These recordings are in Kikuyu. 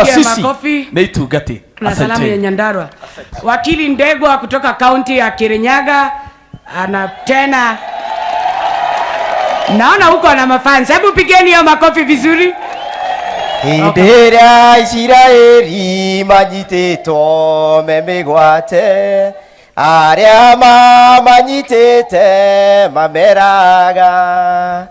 Sisi Makofi. Nĩ itungati. Na salamu ya Asanteni. Nyandarua. Wakili Ndegwa kutoka kaunti ya Kirinyaga ana tena, naona huko ana mafans. Hebu pigeni hiyo makofi vizuri. Hĩndĩ ĩrĩa Isiraeli manyitĩtwo me mĩgwate, arĩa mamanyitĩte mameraga,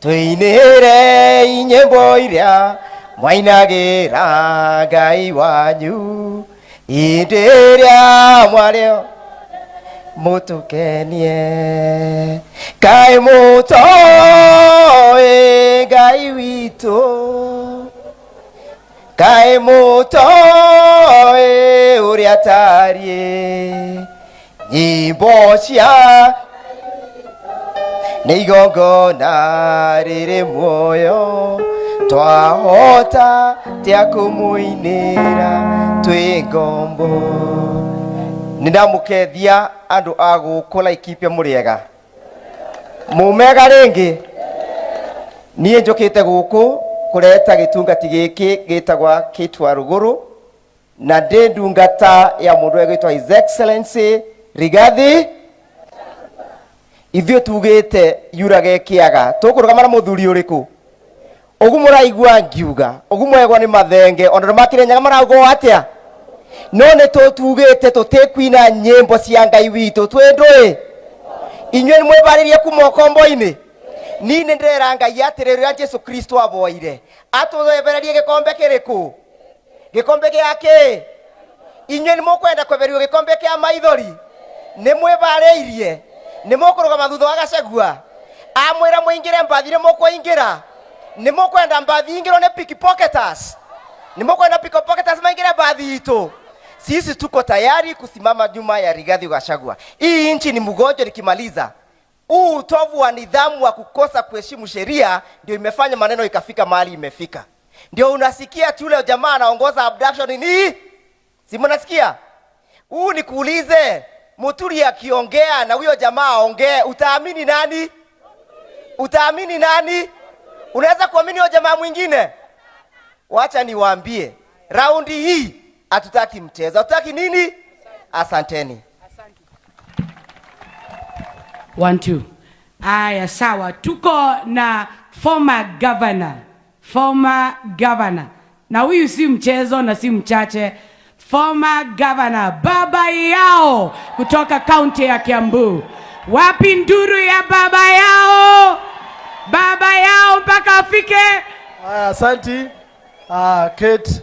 tũinĩre nyĩmbo iria mwainagĩra Ngai wanyu hĩndĩ ĩrĩa mwarĩ mũtũkenie. Kaĩ mũtoĩ Ngai witũ, kaĩ mũtoĩ ũrĩa tariĩ, nyĩmbo cia nĩ igongona rĩrĩ muoyo, twahota tia kũmũinĩra twĩ ngombo. Nĩ ndamũkethia andũ a gũkũ Laikipia, mũrĩega, mumega rĩngĩ. Niĩ njũkĩte gũkũ kũreta gĩtungati gĩkĩ gĩtagwa Kĩtwa Rũgũrũ, na ndĩ ndungata ya mũndũ ũrĩa gwĩtwo His Excellency Rigathi. Ithuĩ tugĩte yurage kĩaga, tũkũrũgama na mũthuri ũrĩkũ? Ũguo mũraigua ngiuga ũguo, mwegwa nĩ mathenge ona andũ makĩrĩnyaga marauga atĩa, no nĩ tũtugĩte tũtĩkwina nyĩmbo cia Ngai witũ twĩ ndũĩ. Inyuĩ nĩ mwĩbarĩrie kuma ũkombo-inĩ. Niĩ nĩ ndĩrera Ngai atĩrĩrĩ, ũrĩa Jesu Kristo aboire atũthebererie gĩkombe kĩrĩkũ, gĩkombe gĩa kĩ? Inyuĩ nĩ mũkwenda kweberio gĩkombe kĩa maithori? Nĩ mwĩbarĩirie? Nĩ mũkũrũgama thutha wa Gachagua? Amwĩra mũingĩre mbathi, nĩ mũkũingĩra? Nĩ mũkwenda mbathi ingĩrwo nĩ pickpocketers? Nĩ mũkwenda pickpocketers maingĩre mbathi itũ? Sisi tuko tayari kusimama nyuma ya Rigathi Gachagua. Hii nchi ni mgonjwa. Nikimaliza, huu utovu wa nidhamu wa kukosa kuheshimu sheria ndio imefanya maneno ikafika mahali imefika. Ndio unasikia tu yule jamaa anaongoza abduction ni si mnasikia? Huu nikuulize, Muturi akiongea na huyo jamaa aongee, utaamini nani? Utaamini nani? Unaweza kuamini huyo jamaa mwingine? Wacha niwaambie, raundi hii hatutaki mchezo, hatutaki nini? Asanteni. One, two. Aya, sawa. Tuko na former governor, former governor, na huyu si mchezo na si mchache. Former governor Baba Yao kutoka kaunti ya Kiambu. Wapi nduru ya Baba Yao? Baba Yao mpaka afike. Aya, asante. Kate.